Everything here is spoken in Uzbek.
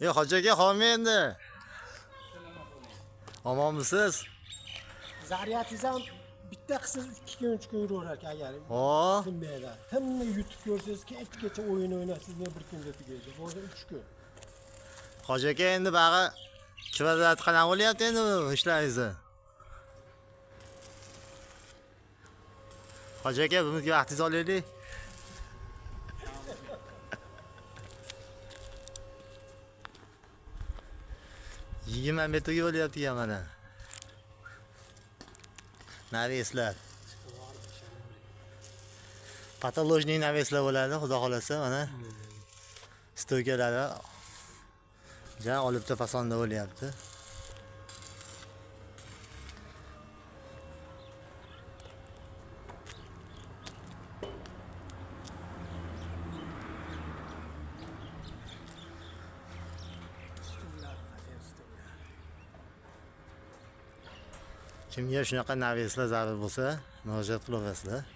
Hoji aka, xommi endi? Omonmisiz? Zaryatingiz ham bitta qilsangiz 2 kun 3 kun yuraverar ekan agar. Tinmaydi. Tinmay yutib ko'rsangiz kechgacha o'yin o'ynasiz, ne bir kunda tugaydi. Bo'lsa 3 kun. Hoji aka, endi bag'i kvadrat qanaqa bo'lyapti endi bu ishlaringizni? Hoji aka, bunga vaqtingizni olaylik. Yigirma metrga bo'lyapti ekan mana. Naveslar. Patologik naveslar bo'ladi, xudo xolasa, mana. Stoykalari ja olibda fasonda bo'lyapti. Kimga shunaqa naveslar zarur bo'lsa, murojaat qilaverasizlar.